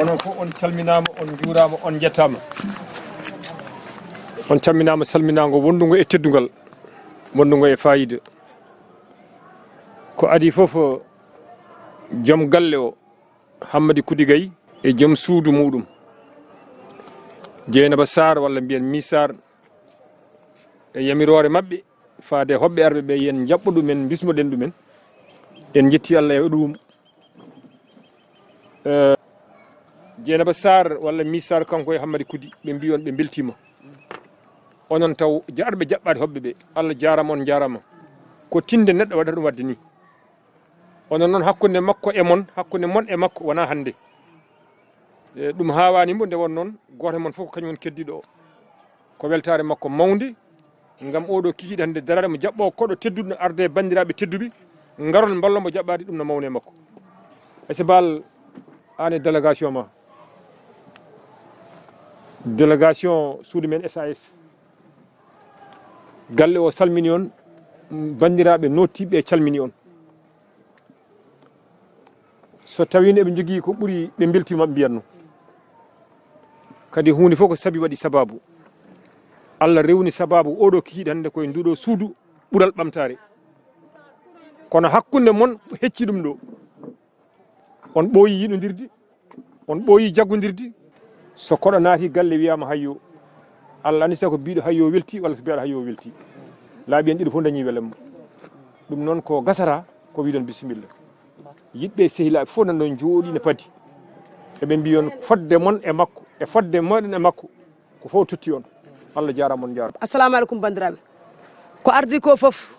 onon fof on calminama on juurama on jettama on calminama salminago wondugo e teddugal wondugo e fayida ko adi fof joom galle o Hammady Kudi Gaye e joom suudu muɗum Dieynaba Sarr walla mbiyen Misar e yamirore mabɓe faade hoɓɓe arɓe ɓe yen jaɓɓo ɗumen bismoɗen ɗumen en jetti Allah e ɗum Dieynaba Sarr walla Misar kanko e Hammady Kudi ɓe mbi on ɓe beltima onon taw arɓe jaɓɓade hoɓɓe ɓe Allah jarama on jarama ko tinde neɗɗo waɗata ɗum wadde ni onon noon hakkude makko e mon hakkude mon e makko wona hande ɗum hawanimo nde won noon goto mon fof ko kañum woni keddiɗo o ko weltare makko mawde ngam oɗo kikiɗe hande darade mo jaɓɓo koɗo tedduɗo arde bandiraɓe tedduɓe garon ballomo jaɓɓade ɗum no mawne makko Aissabal an e délégation ma délégation suudu men SAS galle o salmini on bandiraɓe nottiɓe e calmini on so tawino eɓe jogui ko ɓuuri ɓe beltima ɓe mbiyatno kadi hunde fof ko saabi waɗi sababu Allah rewni sababu oɗo kikiɗe hande koye nduɗo suudu ɓuural ɓamtare kono hakkude mon hecci ɗum ɗo on ɓooyi yiɗodirde on ɓooyi jaggodirde so koɗo naati galle wiyama hayyo Allah andi ko biɗo hayyo welti walla so biyaɗo hayyo welti laaɓi en ɗiɗo fof dañi welema ɗum noon ko gasata ko wiɗon bisimilla yiɗɓe sehilaɓe fof nan ɗon jooɗi ne padi eɓe mbi on fodde mon e makko e fodde moɗon e makko ko fof totti on Allah jarama on jarama assalamu aleykum bandiraɓe ko ardi ko foof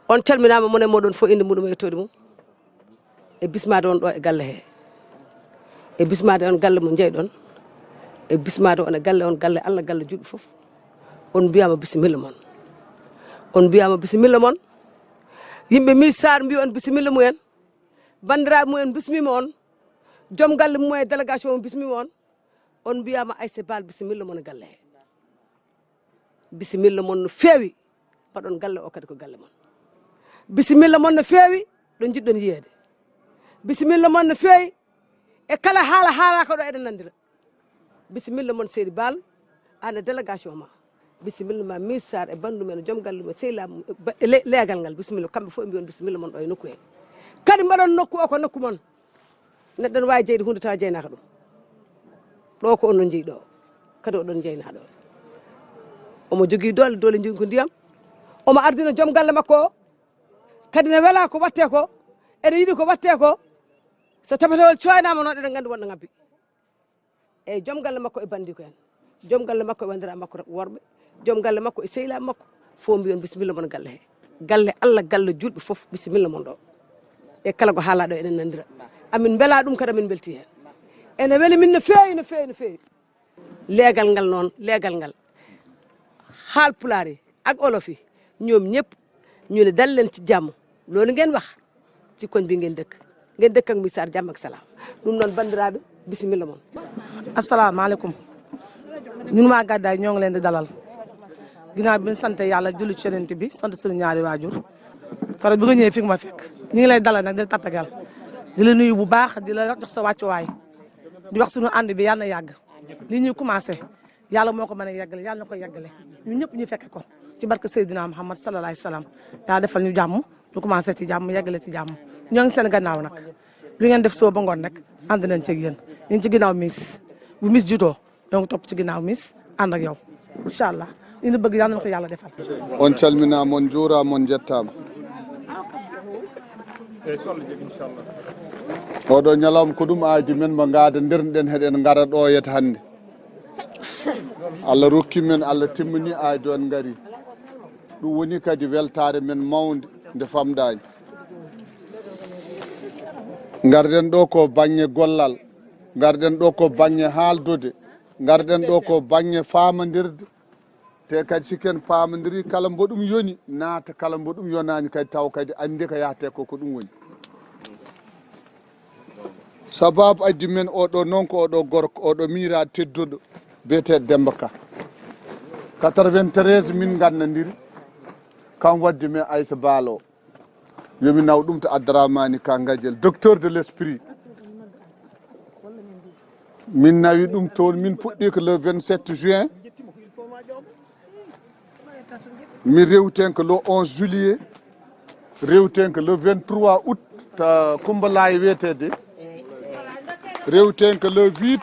on calminama monen moɗon fof inde muɗum e yettode mum e bismade on ɗo e galle he e bismade on galle mo jeyɗon e bismade on e galle Allah galle juɗɗo foof on mbiyama bisimilla moon on mbiyama bisimilla moon yimɓe Misar mbi on bisimilla mumen bandiraɓe mumen bismima on joom galle mum e délégation o bismima on mbiyama Aissabal bisimilla moon e galle he bisimilla moon no feewi mbaɗon galle o kadi ko galle moon bisimilla moon no feewi ɗo jiɗɗon yiyede bisimilla moon no feewi e kala haalaka ɗo eɗen nandira bisimilla moon seydi Bal an e délégation ma bisimilla ma Misar e bandum en joom galle mum sehilaɓe e leegal ngal bisimilla kamɓe fof mbi on bisimilla moon ɗo e nokku he kadi mbaɗon nokku o ko nokku moon neɗɗo ne wawi jeyde hunde tawa jeynaka ɗum ɗo ko onon jeeyi ɗo kadi oɗon jeyna ɗo omo jogui dole jogui ko ndiyam omo ardino joom galle makko o kadi ne weela ko watte ko ene yiiɗi ko watte ko so tabetewol coynama noon eɗen gandi wonɗo ngabbi eyyi joom galle makko e bandi ko en joom galle makko e bandiraɓe makko worɓe joom galle makko e sehilaɓe makko fo mbi on bisimilla moon galle he galle Allah galle julɓe foof bisimilla moon ɗo e kala ko haala ɗo eɗen nandira amin beela ɗum kadi amin belti hen ene weeli min no feewi no feewi no feewi leegal ngal noon leegal ngal Haalpulaar yi ak olof yi ñoom ñëpp ñu ne dal leen ci jàmm loolu ngeen wax ci koñ bi ngeen dëkk ak Misar jàmm ak salaam ɗum noon bandiraɓe bisimilla moon asalaamaaleykum ñun waa Gàddaay ñoo ngi leen di dalal ginnaaw bi ñu sant yàlla julli ci Yonent bi sant suñu ñaari waajur pare bi nga ñëwee fi nga ma fekk ñu ngi lay dalal nag di la tatagal di la nuyu bu baax di la jox sa wàccuwaay di wax suñu ànd bi yàlla na yàgg li ñuy commencé yàlla moo ko mën a yeggale yàlla na ko yeggale ñun ñëpp ñu fekke ko ci barke Seydina Muhammad sallallahu alayhi wa sallam yàlla defal ñu jàmm ñu commencé ci jàmm yeggale ci jàmm ñoo ngi seen gannaaw nag li ngeen def soo ba ngoon nag ànd nañ ci ak yéen ñu ngi ci ginnaaw Miss bu Miss jutoo ñoo ngi topp ci ginnaaw Miss ànd ak yow incha allah li ñu bëgg yàlla na ko yàlla defal. on calminaama on juuraama on jettaama oɗo ñalawma ko ɗum aaji men mo ngaada ndernoɗen heɗen ngara ɗo yete hannde Allah rokki men Allah timmini aadi on ngari ɗum woni kadi weltare men mawde nde famɗani garɗen ɗo ko banggue gollal garɗen ɗo ko banggue haaldude garɗen ɗo ko banggue famadirde te kadi sikken pamadiri kala mbo ɗum yoni naata kala mbo ɗum yonani kadi taw kadi andi ko yahate ko ɗum woni sababu addi men oɗo noon ko oɗo gorko oɗo miira tedduɗo biyete Demba Ka 93 min gandodiri kam waddi men Aissabal o yomi naw ɗum to Abdourahmani Ka Gadiel docteur de l'esprit min nawi ɗum toon min puɗɗi ko le 27 juin min rewten ko le 11 juillet rewten ko le 23 août ta Coumba Laye wiyetede rewten ko le 8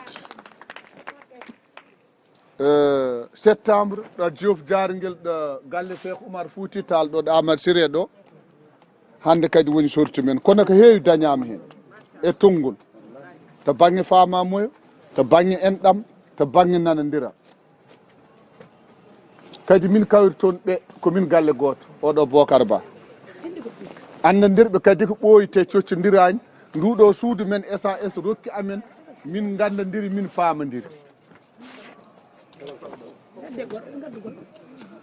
septembre ɗo Diouf Diaringel ɗo galle Cheikh Oumar Fouti Tall ɗo Amadou Siré ɗo hande kadi woni sorti men kono ko heewi dañama hen e tonngol to banggue famamuyo to banggue enɗam to banggue nanodira kadi min kawri toon ɓe komin galle goto oɗo Bocar Ba annodirɓe kadi ko ɓooyite coccodirani nduɗo suudu men SAS rokki amen min gandodiri min paamodiri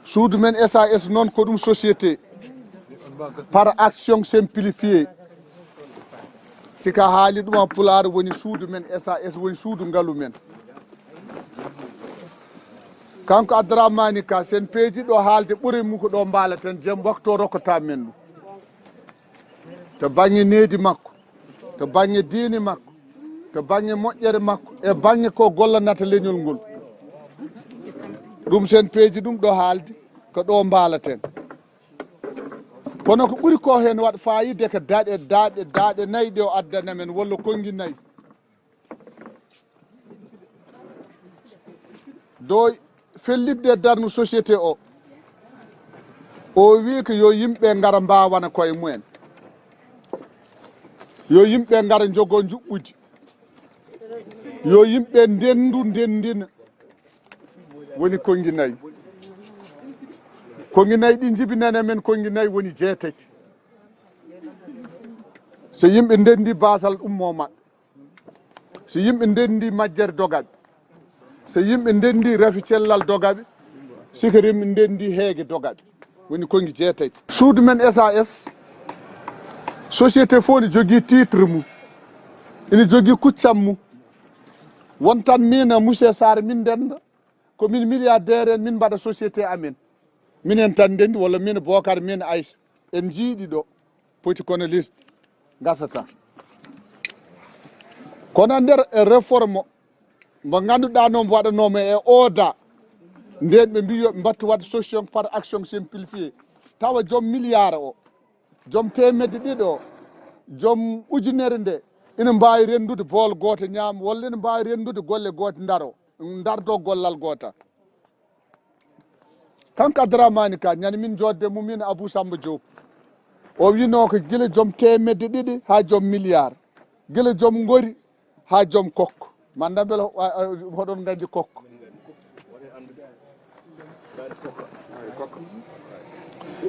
suudu men SAS noon ko ɗum société par action simplifié sika haali ɗum en pulaar woni suudu men SAS woni suudu ngalu men kanko Abdourahmani Ka sen peeji ɗo haalde ɓuri mu ko ɗo mbaalaten jam wakto rokkata men ɗum to banggue needi makko to banggue diine makko to banggue moƴƴere makko e banggue ko gollanata leñol ngol ɗum sen peeji ɗum ɗo haalde ko ɗo mbaalaten kono ko ɓuri ko hen waɗa fayide ko daaɗe nayyi ɗe o addana men walla konngui nayyi do fellitde darnu société o wi ko yo yimɓe ngara mbawana koye mumen yo yimɓe ngara jogo juɓɓudi yo yimɓe ndendu ndendina woni konngui nayyi konngui nayyi ɗi jibinane men konngui nayyi woni jeetati so yimɓe ndendi basal ummo maɓɓe so yimɓe ndendi majjere dogaɓe so yimɓe ndendi rafi cellal dogaɓe siko yimɓe ndendi heege dogaɓe woni konngui jeetati suudu men SAS société fof ne jogui titre mum ene jogui kuccam mum wontan min monsieur Sarr min ndenda komin milliardaire en min mbaɗa société amen minen tan ndendi walla min Bocar min Aïssa en jiiɗi ɗo poti kono list gasata kono nder réforme mo ganduɗa noon waɗanoma e oda nden ɓe mbi yoɓe mbattu wadde solution par action simplifié tawa joom milliard o joom temedde ɗiɗi o joom ujunere nde ina mbawi rendude bool goto ñaam walla ina mbawi rendude golle gote dardo gollal gotal kanko Abdourahmani Ka ñande min jodde mumin Abou Samba Diop o wino ko guila joom temedde ɗiɗi ha joom milliard guila joom gori ha joom kokko manda beele hoɗon gandi kokko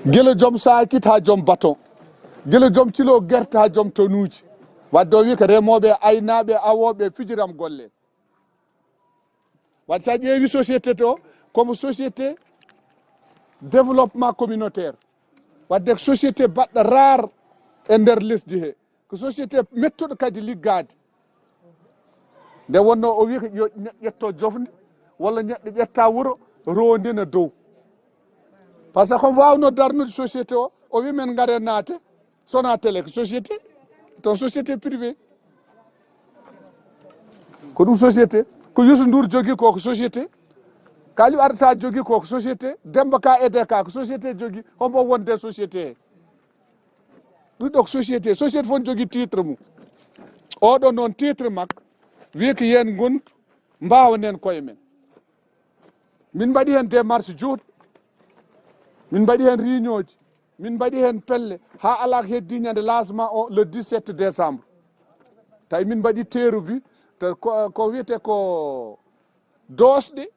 guila joom sakit ha joom baton guila joom kilo guerte ha joom tonuji wadde o wi ko remoɓe aynaɓe awoɓe fijiram golle wadde sa ƴeewi société to comme société développement communautaire wadde ko société baɗɗo rare e nder lesdi he ko société mettuɗo kadi liggade nde wonno o wi ko yo ƴetto jofde walla neɗɗo ƴetta wuuro rondina dow par ce que komo wawno darnude société o wi men gaare naate Sonatel ko société ton société privé ko ɗum société ko Youssou Ndour jogui ko société Kaliou Arta jogui ko société Demba Ka EDK ko société jogui hombo wonde société he ɗum ɗo ko société fof jogui titre mum oɗo noon titre makko wi ko yen gontu mbawanen koye men min mbaɗi hen démarche juuɗe min mbaɗi hen réunion ji min mbaɗi hen pelle ha ala ko heddi ñande lancement o le 17 décembre tawi min mbaɗi teerubi ko wiyete ko dosɗe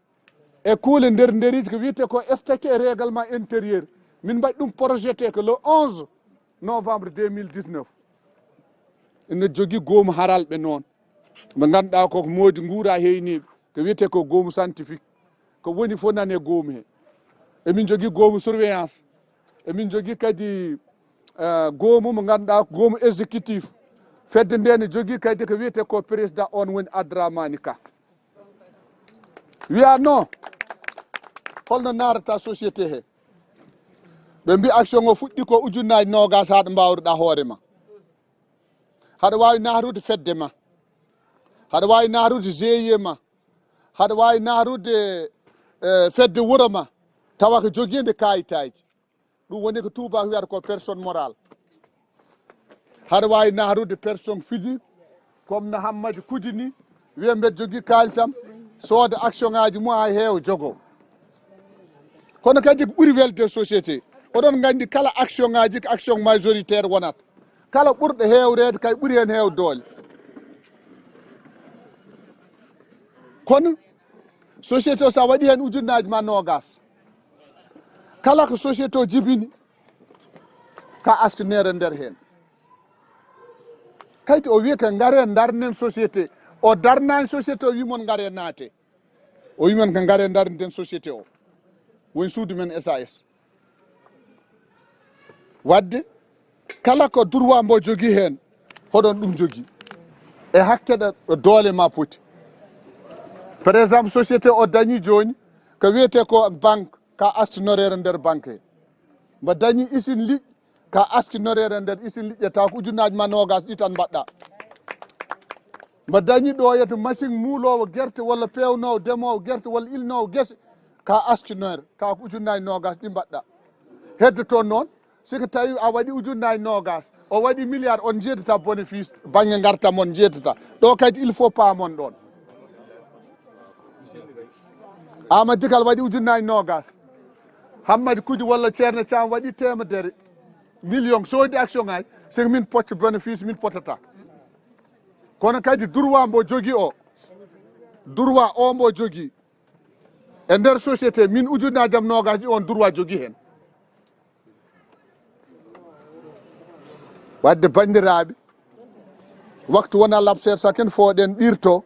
e kuule nder nderiji ko wiyete ko stocké e règlement intérieur min mbaɗi ɗum projeté que le 11 novembre 2019 ene jogui goomu haralɓe noon mo ganduɗa koko moodi guura heyniɓe ko wiyete ko goomu scientifique ko woni fof nane goomu he emin jogui goomu surveillance emin jogui kadi goomu mo ganduɗa goomu exécutif fedde nde ne jogui kadi ko wiyete ko président on woni Abdourahmani Ka wiya non holno narata société he ɓe mbi action o fuɗɗi ko ujunnaji nogas haɗa mbawruɗa hoore ma haɗa wawi narude fedde ma haɗa wawi narude GIE ma haɗa wawi narude fedde wuuro ma tawa ko joguide kayitaji ɗum woni ko tubak wiyata ko personne morale haɗa wawi narude personne physique comme no Hammadi Kudi ni wiya mbeɗa jogui kalisam sooda action ngaji mum ha heewa jogo kono kadi ko ɓuuri welde société oɗon gandi kala action ngaji ko action majoritaire wonata kala ɓurɗo hewrede kay ɓuuri hen heew doole kono société o sa waɗi hen ujunnaji ma nogas kala ko société o jibini ka askanere nder hen kaydi o wiya ko gaare darnen société o darnani société o wimon gaare naate o wimon ko gaare darneden société o woni suudu men SAS wadde kala ko droit mbo jogui hen hoɗon ɗum jogui e hakkeɗe ɗo doole ma poti par exemple société o dañi joni ko wiyete ko banque ka astinorere nder banque he mbo dañi usine liƴƴi ka astinorere nder usine liƴƴata ko ujunnaji ma nogas ɗi tan mbaɗɗa mbo dañi ɗo yete machine muulowo guerte walla pewnowo demowo guerte walla ilnowo guese ka astinore ka ko ujunnaji nogas ɗi mbaɗɗa hedde toon noon siko tawi a waɗi ujunnaji nogas o waɗi milliard on jeetata bénéfice banggue garta mon jeetata ɗo kadi il faut paamon ɗon Amadou Dikal waɗi ujunnaji nogas Hammadi Kudi walla Ceerno Thiam waɗi temedere million soodi action ngaji siko min pocca bénéfice min potata kono kadi droit mbo jogui o droit o mbo jogui e nder société min ujunnaji am nogas ɗi on droit jogui hen wadde bandiraɓe waktu wona labsere saken fooɗen ɓirto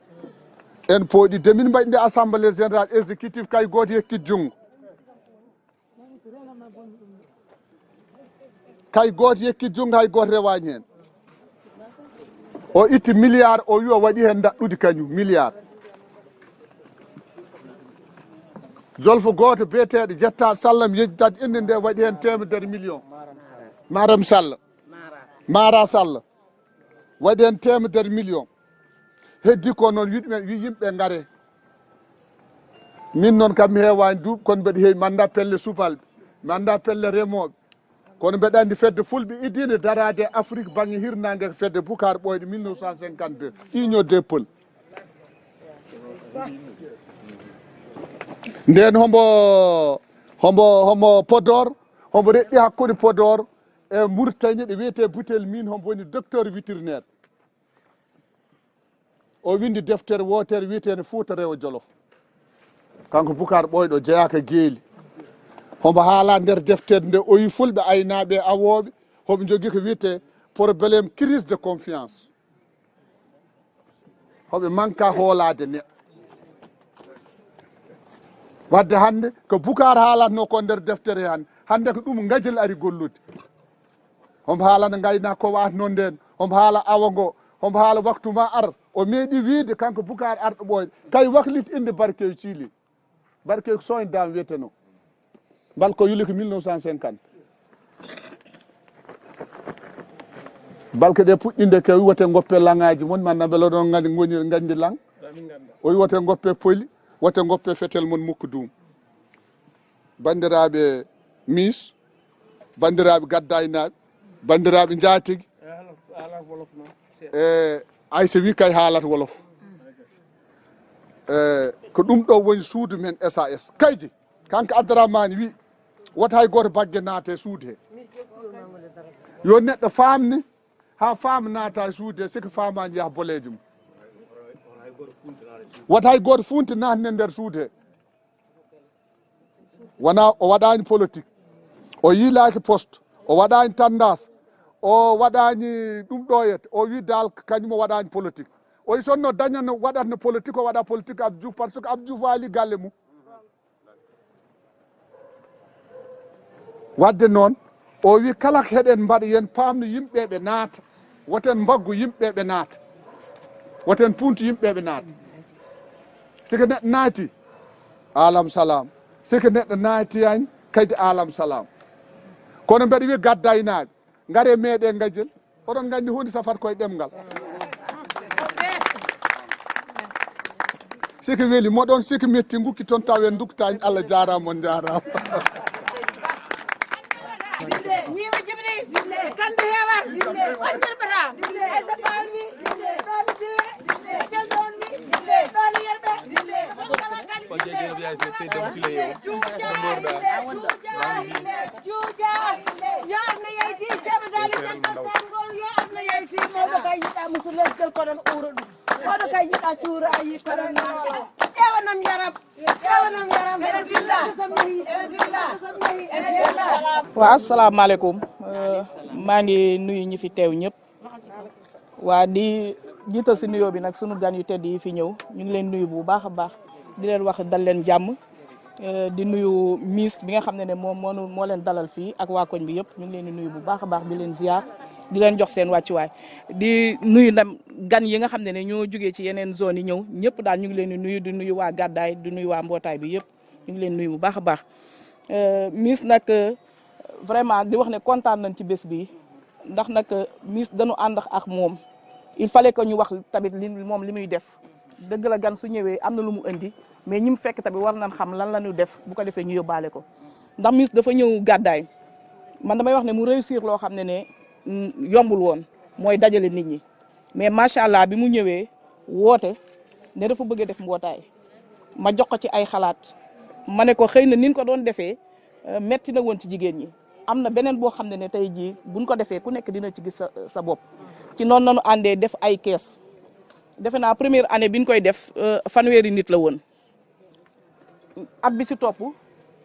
en pooɗi de min mbaɗi nde assemblée général exécutif kay goto yekkit junggo kay goto yekkit junggo hay goto rewani hen o itti milliard o wi o waɗi hen daɗɗude kañum milliard jolfo goto biyeteɗo jettaɗo sallam yejjitade inde nde waɗi hen temedere million Maram Sall Mara Sall waɗi hen temedere million heddi ko noon wiɗumen wi yimɓe gaare min noon kam mi hewani duuɓi kono mbeɗa heewi mi anda pelle subalɓe mi anda pelle remoɓe kono mbeɗa andi fedde fulɓe idine darade Afrique banggue hirnade ko fedde Boucar Ɓoyɗe 1952 union des Peuls nden homo Podor homo reɗɗi hakkude Podor e Mauritanie ɗe wiyete butel min homo woni docteur vétérinaire o windi deftere wotere wiyetene Fouta Rewo Jolof kanko Boucar Ɓoyɗo o jeeyaka Gueeli homo haala nder deftere nde o wi fulɓe aynaɓe awoɓe hoɓe jogui ko wiyete probléme crise de confiance hoɓe manqua hoolade neɗɗo wadde hande ko Boucar haalatno ko nder deftere hande ko ɗum gadjel ari gollude homo haala no gaynako watno nden homo haala awa ngo homo haala waktu ma ar o meeɗi wiide kanko Boucar Arɗo Ɓoyɗo kay waklit inde Barkew Thily Barkew ko soñ dam wiyeteno mbal ko yuli ko 1950 balke ɗe puɗɗinde ke wiwate goppe langaji mon manna beele ɗon gandi lang o wiwate goppe poli wote goppe fetel mon mukko duum bandiraɓe mis bandiraɓe gaddaynaɓe bandiraɓe jaatigui e Aysa wi kay haalata wolof ko ɗum ɗo woni suudu men SAS kaydi kanko Abdourahmane wi wota hay goto baggue naate suudu he yo neɗɗo famni ha faama naata e suudu he siko famani yaaha bolejo mum wota hay goto funti natne nder suudu he wona o waɗani politique o yiilaki poste o waɗani tendance o waɗani ɗum ɗo yette o wi dal kañum o waɗani politique o wi sonno dañatno waɗatno politique o waɗa politique Abdou Diouf par ce que Abdou Diouf waali galle mum wadde noon o wi kala ko heɗen mbaɗa yen pamno yimɓeɓe naata woten mbaggu yimɓeɓe naata woten puntu yimɓeɓe naata siko neɗɗo naati alam salam siko neɗɗo naatiyani kadi alam salam kono mbeɗa wi gaddaynaɓe gaare meeɗe gajel oɗon gandi hunde safat koye ɗemgal siki weeli moɗon siki metti gukki toon taw en duktani Allah jarama on jarama ñima jibri kande hewa on yerbata ay sa falmi doli diwe jël don mi doli yerbe ko jeje bi ay c'est dem ci le juja ya na yay di jaba dali tangol ya na yay ci mo do kay yita musul kel ko don uro mo do kay yita toura yi ko don ewanam yaram waaw asalaamaaleykum maa ngi nuyu ñi fi teew ñëpp waa di jiital si nuyoo bi nag sunu gan yu tedd yi fi ñëw ñu ngi leen nuyu bu baax a baax di leen wax dal leen jàmm di nuyu miss bi nga xam ne moom moo leen dalal fii ak waa koñ bi yëpp ñu ngi leen di nuyu bu baax a baax di leen ziar di leen jox seen wàccuwaay di nuyu ndam gan yi nga xam ne ñoo jógee ci yeneen zone yi ñëw ñëpp daal ñu ngi leen di nuyu waa gàddaay di nuyu waa mbootaay bi yëpp ñu ngi leen nuyu bu baax a baax miss nag vraiment di wax ne kontaan nañ ci bés bi ndax nag miss dañu ànd ak moom il fallait que ñu wax tamit moom li muy def dëgg la gan su ñëwee am na lu mu indi mais ñi mu fekk tamit war nañ xam lan la ñu def bu ko defee ñu yóbbaale ko ndax miss dafa ñëw gàddaay man damay wax ne mu réussir loo xam ne yombul woon mooy dajale nit ñi mais macha allah bi mu ñëwee woote ne dafa bëgg a def mbootaay ma jox ko ci ay xalaat ma ne ko xëy na nin ko doon defee metti na woon ci jigéen ñi am na beneen boo xam ne tey jii buñ ko defee ku nekk dina ci gis sa bopp ci noonu nanu àndee def ay kees defe naa première année bi ñu koy def fanweeri nit la woon at bi si topp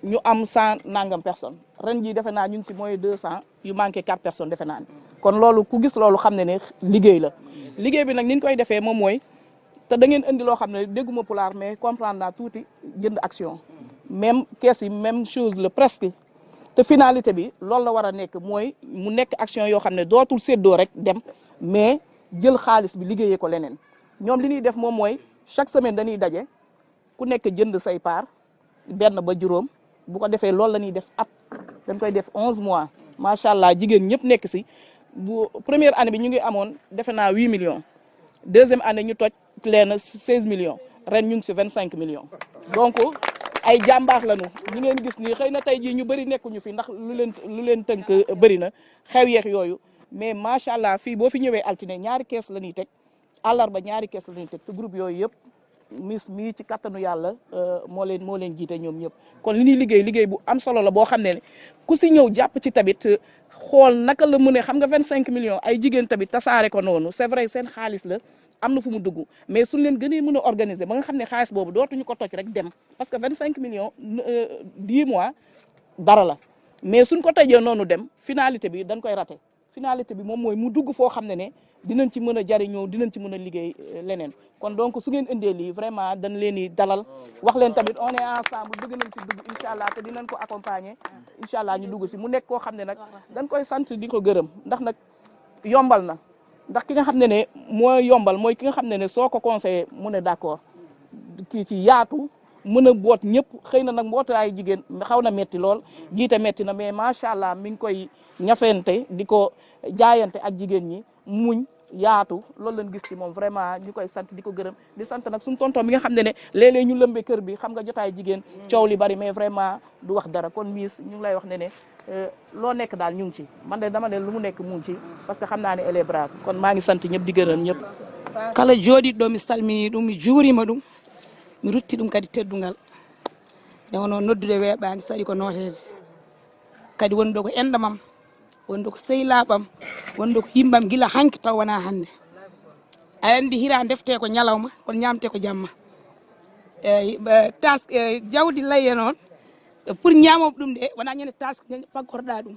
ñu am 100 nangam personnes ren jii defe naa ñu ngi ci mooy 200 yu manqué 4 personnes defe naa ni kon loolu ku gis loolu xam ne liggéey la liggéey bi nag ni ñu koy defee moom mooy te da ngeen indi loo xam ne dégguma pulaar mais comprendre naa tuuti jënd action même kees yi même chose la presque te finalité bi loolu la war a nekk mooy mu nekk action yoo xam ne dootul séddoo rek dem mais jël xaalis bi liggéeyee ko leneen ñoom li ñuy def moom mooy chaque semaine dañuy daje ku nekk jënd say part benn ba juróom bu ko defee loolu la ñuy def at dañ koy def 11 mois macha allah jigéen ñëpp nekk si bu première année bi ñu ngi amoon defe naa 8 millions deuxième année ñu toj leen 16 millions ren ñu ngi si 25 millions donc ay jàmbaax lañu ñi ngeen gis nii xëy na tey jii ñu bëri nekkuñu fi ndax lu leen tënk bëri na xew yeex yooyu mais macha allah fii boo fi ñëwee altine ñaari kees la ñuy teg àllarba ñaari kees la ñuy teg te groupe yooyu yëpp miss mii ci kattanu yàlla moo leen jiite ñoom ñëpp kon li ñuy liggéey bu am solo la boo xam ne ku si ñëw jàpp ci tamit xool naka la mënee xam nga 25 millions ay jigéen tamit tasaare ko noonu c'est vrai seen xaalis la am na fu mu dugg mais suñ leen gënee mën a organiser ba nga xam ne xaalis boobu dootuñu ko toj rek dem parce que 25 millions 10 mois dara la mais suñ ko tojee noonu dem finalité bi dañ koy raté finalité bi moom mooy mu dugg foo xam ne dinañ ci mën a jariñoo dinañ ci mën a liggéey leneen kon donc su ngeen indee lii vraiment dañ leen di dalal wax leen tamit on est ensemble bëgg nañ si dugg incha allah te dinañ ko accompagner incha allah ñu dugg si mu nekk koo xam ne nag dañ koy sant di ko gërëm ndax nag yombal na ndax ki nga xam ne mooy yombal mooy ki nga xam ne soo ko conseillé mu ne d'accord kii ci yaatu mën a boot ñëpp xëy na nag mbootaayu jigéen xaw na metti lool jiite metti na mais macha allah mi ngi koy ñafente di ko jaayante ak jigéen ñi muñ yaatu loolu lañ gis ci moom vraiment ñu koy sant di ko gërëm di sant nag suñu tonton bi nga xam ne léeg-léeg ñu lëmbee kër bi xam nga jotaay jigéen coow li bari mais vraiment du wax dara kon miis ñu ngi lay wax ne loo nekk daal ñu ngi ci man de dama ne lu mu nekk mu ngi ci parce que xam naa ne elle est brave kon maa ngi sant ñëpp di gërëm ñëpp kala jooɗiɗo mi salmini ɗum mi juurima ɗum mi rutti ɗum kadi teddungal nde wono noddude weeɓani saɗi ko nootede kadi woni ɗo ko endamam woni ɗo ko sehilaɓam woni ɗo ko yimbam gila hanki taw wona hannde a andi hira defte ko ñalawma kono ñamte ko jamma eyyi jawdi layye noon pour ñamoɓe ɗum de wona ñande taske paggorɗa ɗum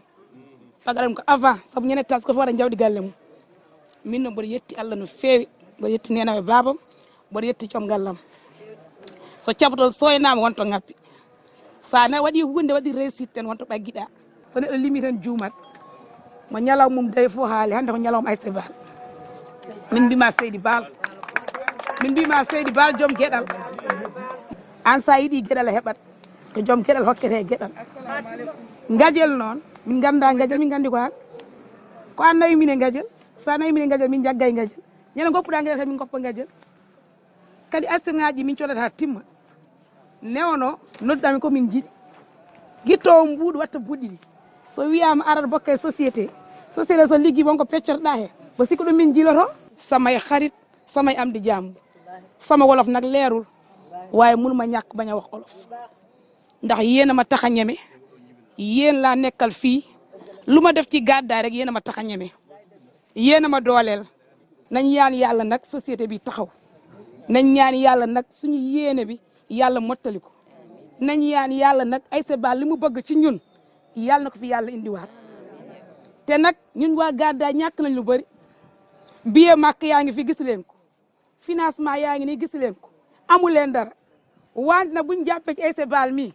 paggaɗa ɗum ko avant saabu ñande taske koto waɗa jawdi galle mum min noon mboɗo yetti Allah no feewi mboɗo yetti nenaɓe babam mboɗo yetti joom gallam so caɓotol soynama wonto ngappi sa na waɗi hunde waɗi réussite ten wonto ɓagguiɗa so neɗɗo limi tan juumat mo ñalaw mum dawi fof haali hannde ko ñalawma Aissata Bal min mbima Seydi Bal joom gueɗal an sa yiiɗi gueɗal a heɓat ko joom gueɗal hokkete gueɗal gadel noon min ganda gadel min gandi ko an ko an nawi min e gadel sa nawi min e gadel min jaggay gadel ñande goppuɗa gadel tan min goppa gadel kadi asirŋaji min coɗata timma newono noddami komin jiiɗi guittowo mbuuɗu watta buɗɗiɗi so wiyama arata bokka e société so liggi wonko peccotoɗa he bo sikko ɗum min jiiloto samay xarit samay am di jàmm sama wolof nag leerul waaye mënuma ñàkk bañ a wax olof ndax yéen a ma tax a ñeme yéen laa nekkal fii lu ma def ci gàddaay rek yéen a ma tax a ñeme yéen a ma dooleel nañ ñaan yàlla nag société bi taxaw nañ ñaan yàlla nag suñu yéene bi yàlla mottali ko nañ ñaan yàlla nag Aïssa Ba li mu bëgg ci ñun yàlla na ko fi yàlla indiwaat te nag ñun waa gàddaay ñàkk nañ lu bëri billet màkk yaa ngi fi gis leen ko financement yaa ngi nii gis leen ko amu leen dara wante nag buñ jàppee ci Aïssa Ba mii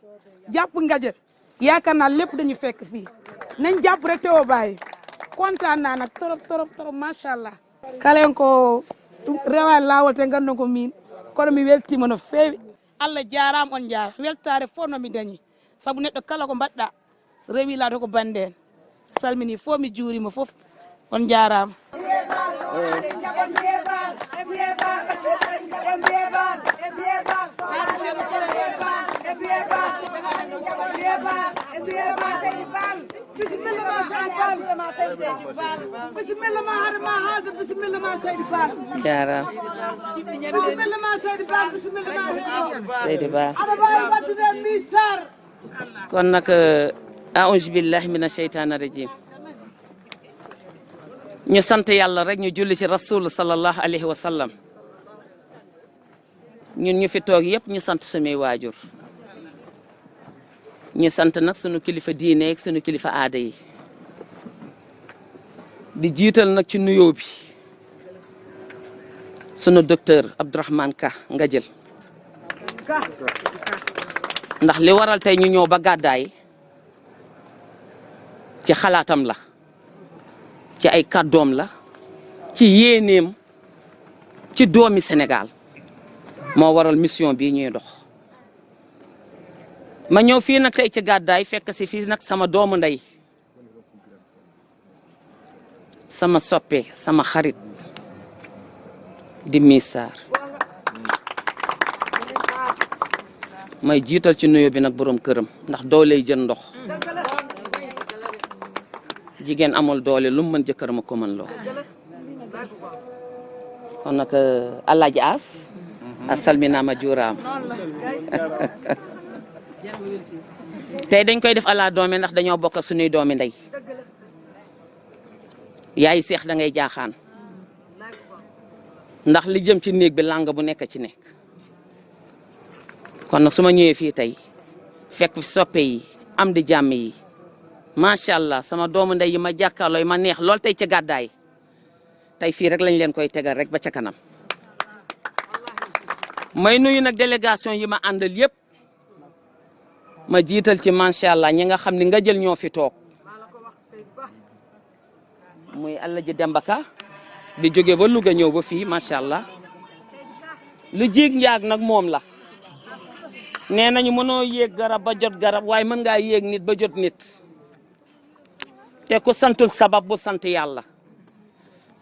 jàpp nga jël yaakaar naa lépp dañu fekk fii nañ jàpp rek teewoo bàyyi kontaan naa nag torop macha allah. kalen ko rewaani laawol te ngandon ko min kono mi weltima no feewi allah jarama on jaara weltare fof nomi dañi saabu neɗɗo kala ko mbaɗɗa rewi laato ko bande en salmini fof mi juurima fof on jarama bisimilla ma hade ma haalde bisimilla ma Seydi Fall jaaraam bisimilla ma Seydi Fall bisimilla ma Seydi Ba aɗa wawi wattude mi sar kon nag a'uuzu billahi mina sheytaani rajim ñu sant yàlla rek ñu julli ci rasul sallallahu alayhi wa sallam ñun ñu fi toog yëpp ñu sant suñuy waajur ñu sant nag sunu kilifa diine ak sunu kilifa aada yi di jiital nag ci nuyoo bi sunu docteur Abdourahmane Ka nga jël ndax li waral tey ñu ñëw ba gàddaay ci xalaatam la ci ay kàddoom la ci yéeneem ci doomi Sénégal moo waral mission bii ñuy dox ma ñëw fii nag tey ci gàddaay fekk si fii nag sama doomu ndey sama soppe sama xarit di Miss Sarr may jiital ci nuyoo bi nag borom këram ndax dooley jën ndox jigéen amul doole lu mu mën jëkkëram a ko mën loo kon nag Alaaji As a salminaama juuraam tey dañ koy def ala doome ndax dañoo bokk suñuy doomi ndey yaay seex da ngay jaaxaan ndax li jëm ci néeg bi làng bu nekk ci nekk kon nag su ma ñëwee fii tey fekk fi soppe yi am di jàmm yi macha allah sama doomu ndey yi ma jàkkaarloo ma neex lool tey ca gàddaay tey fii rek lañ leen koy tegal rek ba ca kanam may nuyu nag délégation yi ma àndal yëpp ma jiital ci macha allah ñi nga xam ne nga jël ñoo fi toog muy Alaji Demba Ka di jóge ba Louga ñëw ba fii macha allah lu jiig njaag nag moom la nee nañu mënoo yéeg garab ba jot garab waaye mën ngaa yéeg nit ba jot nit te ku santul sabab bu sant yàlla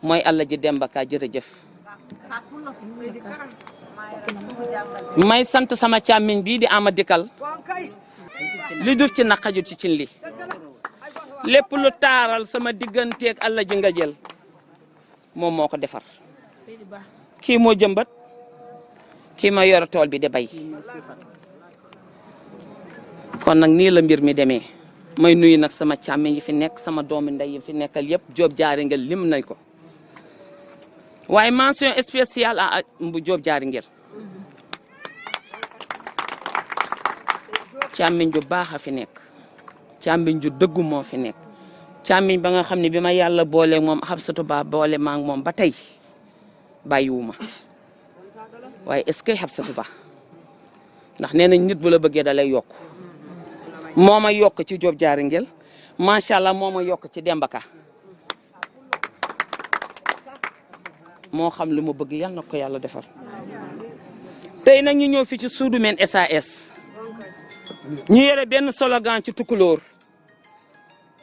mooy Alaji Demba Ka jërëjëf may sant sama càmmiñ bii di ama dikal li duf ci naqajut ci cin li lépp lu taaral sama digganteeg Alaji nga jël moom moo ko defar kii moo jëmbat kii ma yor tool bi di bay kon nag nii la mbir mi demee may nuyu nag sama càmmiñ yi fi nekk sama doomi ndey yi fi nekkal yëpp Jóob jaari ngel lim nañ ko waaye mention spéciale à Mbu Jóob jaari ngel càmmiñ ju baax a fi nekk càmmiñ ju dëggu moo fi nekk càmmiñ ba nga xam ne bi ma yàlla boole moom Xabsatu Ba boole maa ngi moom ba tey bàyyiwuma waaye est-ce que Xabsatu Ba ndax nee nañ nit bu la bëggee da lay yokk moo ma yokk ci Jóob jaari ngel macha allah moo ma yokk ci Demba Ka moo xam lu mu bëgg yal na ko yàlla defal tey nag ñu ñëw fi ci Suudu Men SAS ñu yore benn slogan ci tukulóor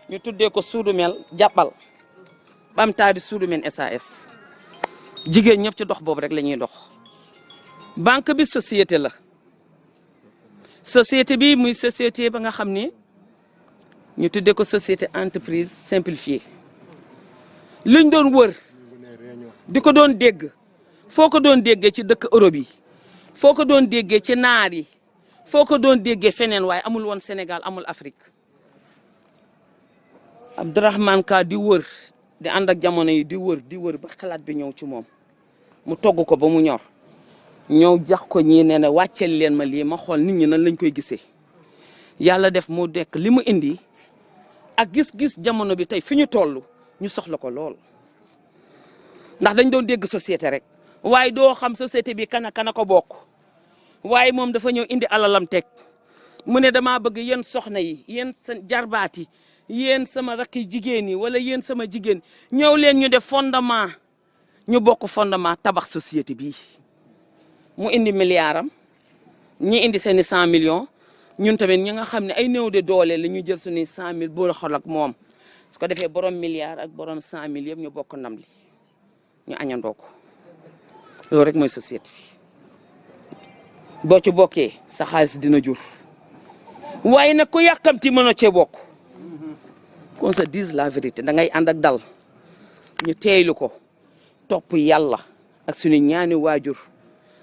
ñu tuddee ko Suudu Men jàppal bam taadi Suudu Men SAS jigéen ñëpp ci dox boobu rek la ñuy dox banque bi société la société bi muy société ba nga xam ne ñu tuddee ko société entreprise simplifiée luñ doon wër di ko doon dégg foo ko doon déggee ci dëkk Europe yi foo ko doon déggee ci naar yi foo ko doon déggee feneen waaye amul woon Sénégal amul Afrique Abdourahmane Ka di wër di ànd ak jamono yi di wër ba xalaat bi ñëw ci moom mu togg ko ba mu ñor ñëw jax ko ñii nee na wàcceel leen ma lii ma xool nit ñi nan lañ koy gisee yàlla def mu nekk li mu indi ak gis-gis jamono bi tey fi ñu toll ñu soxla ko lool ndax dañ doon dégg société rek waaye doo xam société bi kana ko bokk waaye moom dafa ñëw indi alalam teg mu ne damaa bëgg yéen soxna yi yéen jarbaat yi yéen sama rakki jigéen yi wala yéen sama jigéen ñëw leen ñu def fondement ñu bokk fondement tabax société bii mu indi milliardam ñi indi seeni 100 millions ñun tamit ñi nga xam ne ay néew de doole la ñu jël suñuy 100 000 boo xool ak moom su ko defee borom milliard ak borom 100 000 yëpp ñu bokk ndam li ñu añandoo ko loolu rek mooy société bi boo ci bokkee sa xaalis dina jur waaye nag ku yàkkamti mën a cee bokk qu'on se dise la vérité da ngay ànd ak dal ñu teeylu ko topp yàlla ak suñu ñaani waajur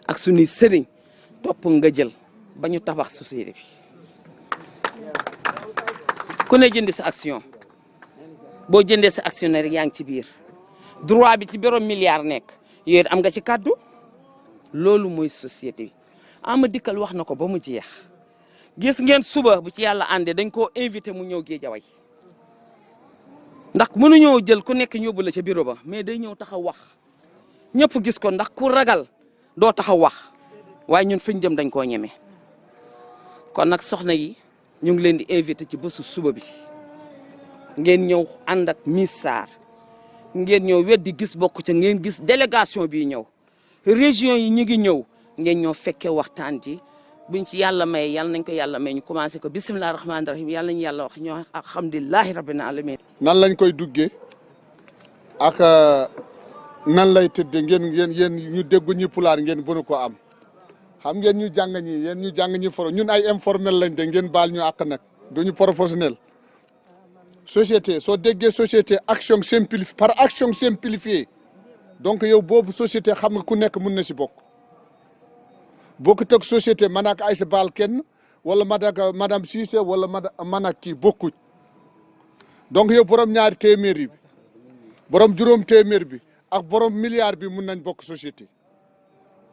ak suñuy sëriñ topp nga jël ba ñu tabax société bi ku ne jëndi sa action boo jëndee sa action rek yaa ngi ci biir droit bi ci borom milliard nekk yooyu am nga ci kàddu loolu mooy société bi ama dikkal wax na ko ba mu jeex gis ngeen suba bu ci yàlla àndee dañ koo invité mu ñëw Géejawaay ndax mënuñoo jël ku nekk ñóbbu la ca bureau ba mais day ñëw taxaw wax ñëpp gis ko ndax ku ragal doo taxaw wax waaye ñun fiñ jëm dañ koo ñeme kon nag soxna yi ñu ngi leen di invité ci bésu suba bi ngeen ñëw ànd ak Miss Sarr ngeen ñëw weddi gis bokk ca ngeen gis délégation bi ñëw région yi ñu ngi ñëw ngeen ñëw fekkee waxtaan ji buñ ci yàlla may yàlla nañ ko yàlla may ñu commencé ko bisimilah rahmaani rahim yàlla nañu yàlla wax ñoo alhamdulilahi rabbil alamin nan lañ koy duggee ak nan lay tëddee ngeen yéen ñu déggu ñu pulaar ngeen bënu ko am xam ngeen ñu jàng ñi yéen ñu jàng ñi for ñun ay informel lañ de ngeen baal ñu àq nag duñu professionnel société soo déggee société action simplifiée par action simplifiée donc yow boobu société xam nga ku nekk mun na si bokk teg société man ak Aïssa Baal kenn wala madame Cissé wala man ak kii bokkuñ donc yow borom ñaari téeméer bi borom juróom téeméer bi ak borom milliard bi mun nañ bokk société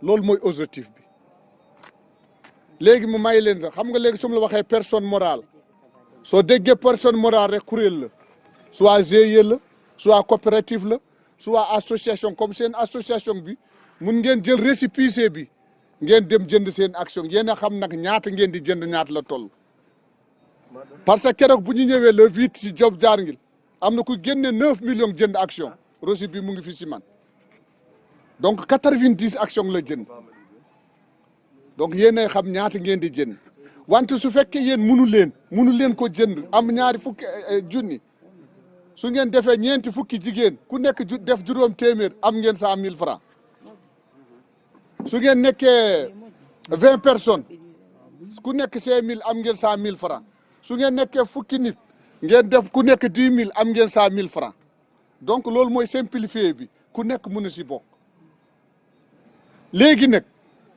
loolu mooy objectif bi léegi mu may leen sax xam nga léegi su ma la waxee personne morale soo déggee personne morale rek kuréel la soit GIE la soit coopérative la soit association comme seen association bi mun ngeen jël récépissé bi ngeen dem jënd seen action yéen a xam nag ñaata ngeen di jënd ñaata la toll parce que keroog bu ñu ñëwee le 8 si Diop Diarngil am na ku génne 9 millions jënd action reçu bi mu ngi fi si man donc 90 action la jënd donc yéen a xam ñaata ngeen di jënd wante su fekkee yéen munu leen ko jënd am ñaari fukki junni su ngeen defee ñeenti fukki jigéen ku nekk def juróom téeméer am ngeen 100 000 francs su ngeen nekkee 20 personnes ku nekk 5 000 am ngeen 100 000 francs su ngeen nekkee fukki nit ngeen def ku nekk 10 000 am ngeen 100 000 francs donc loolu mooy simplifié bi ku nekk mën a si bokk léegi nag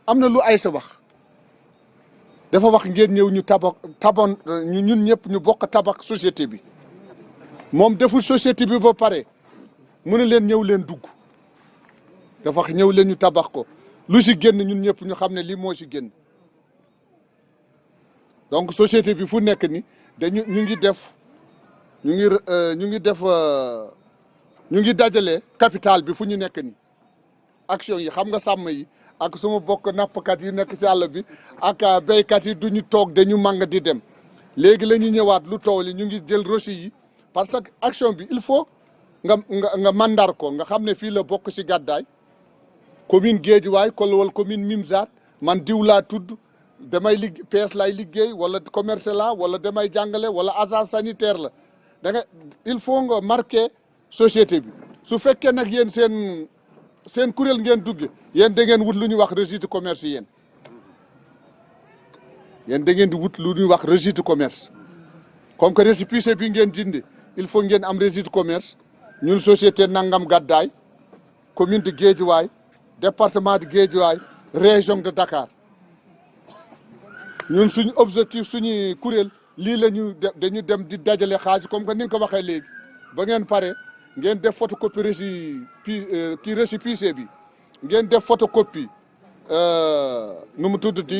am na lu Aïssa wax dafa wax ngeen ñëw ñu ñun ñëpp ñu bokk tabax société bi moom deful société bi ba pare mu ne leen ñëw leen dugg dafa wax ñëw leen ñu tabax ko lu si génn ñun ñëpp ñu xam ne lii moo si génn donc société bi fu nekk ni ñu ngi dajale capital bi fu ñu nekk ni action yi xam nga sàmm yi ak suma bokk nappkat yi nekk si àll bi ak béykat yi duñu toog dañu màng di dem léegi la ñu ñëwaat lu tool yi ñu ngi jël reçu yi parce que action bi il faut nga mandar ko nga xam ne fii la bokk si gàddaay commune Guédiawaye wala commune Mimzat man diw laa tudd damay PS lay liggéey wala commerce la wala damay jàngale wala agent sanitaire la da nga il faut nga marqué société bi su fekkee nag yéen seen kuréel ngeen dugge yéen da ngeen wut lu ñuy wax registre commerce yéen da ngeen di wut lu ñuy wax registre commerce comme que récépissé bi ngeen jënd il faut ngeen am registre commerce ñun société Nangam Gàddaay commune de Guédiawaye département de Guédiawaye région de Dakar ñun suñu objectif suñu kuréel lii la ñu dañu dem di dajale xaalis comme que ni nga ko waxee léegi ba ngeen pare ngeen def photocopie récépissé bi ngeen def photocopie nu mu tuddati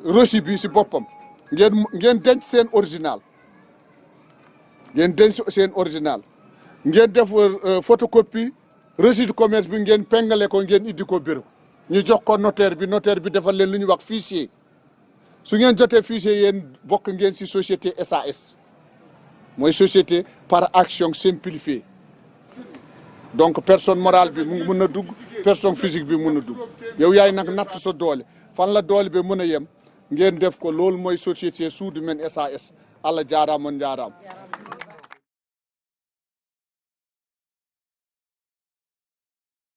reçu bi si boppam ngeen denc seen original ngeen def photocopie reçu de commerce bi ngeen pengale ko ngeen indi ko bureau ñu jox ko notaire bi defal leen lu ñuy wax fichier su ngeen jotee fichier yéen bokk ngeen si société SAS mooy société par action simplifiée donc personne morale bi mu mën a dugg personne physique bi mën a dugg yow yaay nag natt sa doole fan la doole bi mën a yem ngeen def ko loolu mooy société Soudou Men SAS Allah jaaraama